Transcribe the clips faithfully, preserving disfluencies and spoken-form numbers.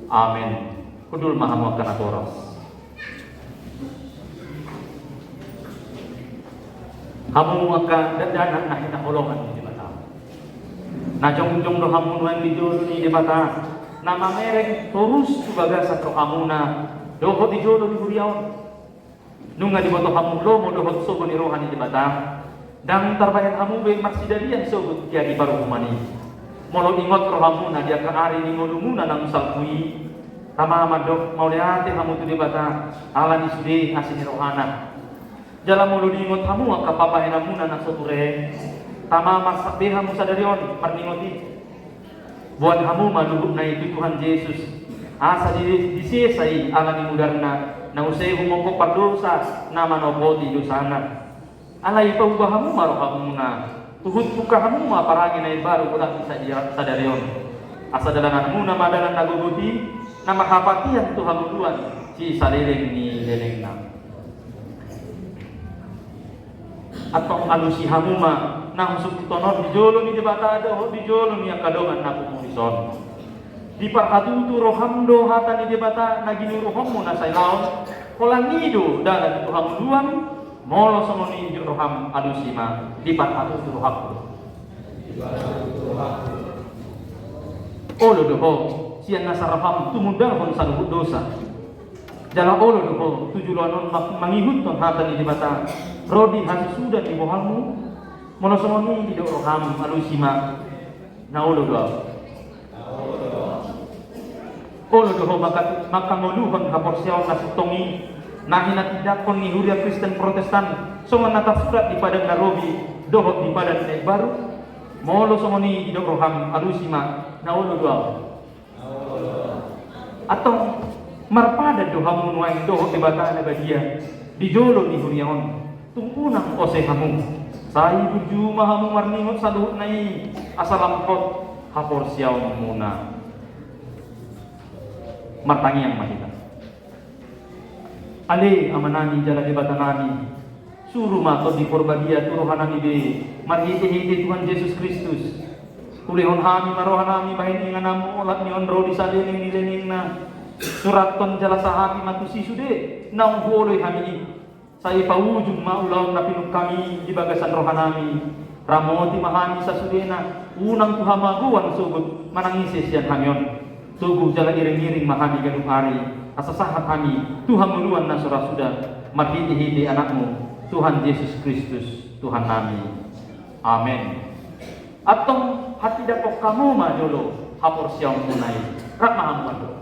Amen. Hundul ma hamu angka natoras. Hamu angka dakdanak na hinaholongan ni Debata. Na jongjong do hamu nuaeng di jolo ni Debata, na mamereng torus tu bagasan rohamuna dohot di jolo ni huria on. Nunga diboto hamu lomo dohot sogo ni roha ni Debata, ndang tarbahen hamu be marsidalian sogot di ari paruhuman i. Molo ingot rohamuna di angka ari ni ngolumuna naung salpu i, tama mandok mauliate hamu tu Debata ala ni sude asi ni rohana. Jala molo diingot hamu angka pambahenanmuna na so ture, tama marsak be hamu sadari on marningot i. Boan hamu ma luhutna i tu Tuhan Jesus, asa di, disesa i ala ni mudarna, na use humongkop pardosa na manopoti dosana. Alai pauba hamu ma rohamuna, huhut buka hamu ma parange na imbaru godang di sadia-, sadari on. Asa dalananmuna ma dalan na gogot i, na marhapatian tu hangoluan sisaleleng ni lelengna. Antong alusi hamu ma na husungkuton on di jolo ni Debata dohot di jolo ni angka dongan na pumuri son. Diparhatutu roham do hata ni Debata na ginuruhonmu na sailaon, holan i do dalan tu hangoluan. Molo songon i didok roham, alusi ma, diparhatutu roham do. Olo do ho sian nasa roham tumundalhon saluhut dosa. Jala olo do ho tu joloan on ma-, mangihuthon hata ni Debata ro di hasusudan ni bohalmu. Molo songon i didok roham, alusi ma, na olo do ahu. Olo do ho maka-, mangkangoluhon haporseaon na sintong i, na hinatindangkon ni Huria Kristen Protestan, songon na tarsurat di Padan na Robi dohot di Padan na Imbaru. Molo songon i didok roham, alusi ma, na olo do ahu. Antong marpadan do hamu nuaeng dohot Debata na badia di jolo ni huria on. Tung unang ose hamu. Sai burju ma hamu marningot saluhutna i, asa lam hot haporseaonmuna. Martangiang ma hita. Ale Amanami jala Debatanami, suru ma Tondi Porbadia tu rohanami be, marhitehite Tuhan Jesus Kristus. Ulehon hami ma rohanami bahen ingananmu olat ni on ro di saleleng ni lelengna. Surathon jala sahapi ma tusi sude naung huoloi hami i. Sai paujung ma ulaon na pinungka i di bagasan rohanami. Ramoti ma hami sasudena, unang tu hamagoan sogot manang ise sian hami on. Togu jala iring-iring ma hami ganup ari, asa sahat hami tu hangoluan na so ra suda, marhite-hite Anakmu, Tuhan Jesus Kristus, Tuhannami. Amen. Antong hatindangkon hamu ma jolo haporseaonmuna i. Rap ma hamu mandok.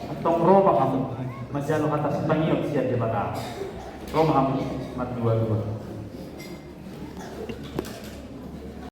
Antong ro ma hamu manjalo hata sipangion sian Debata. Ro ma hamu mardua-dua.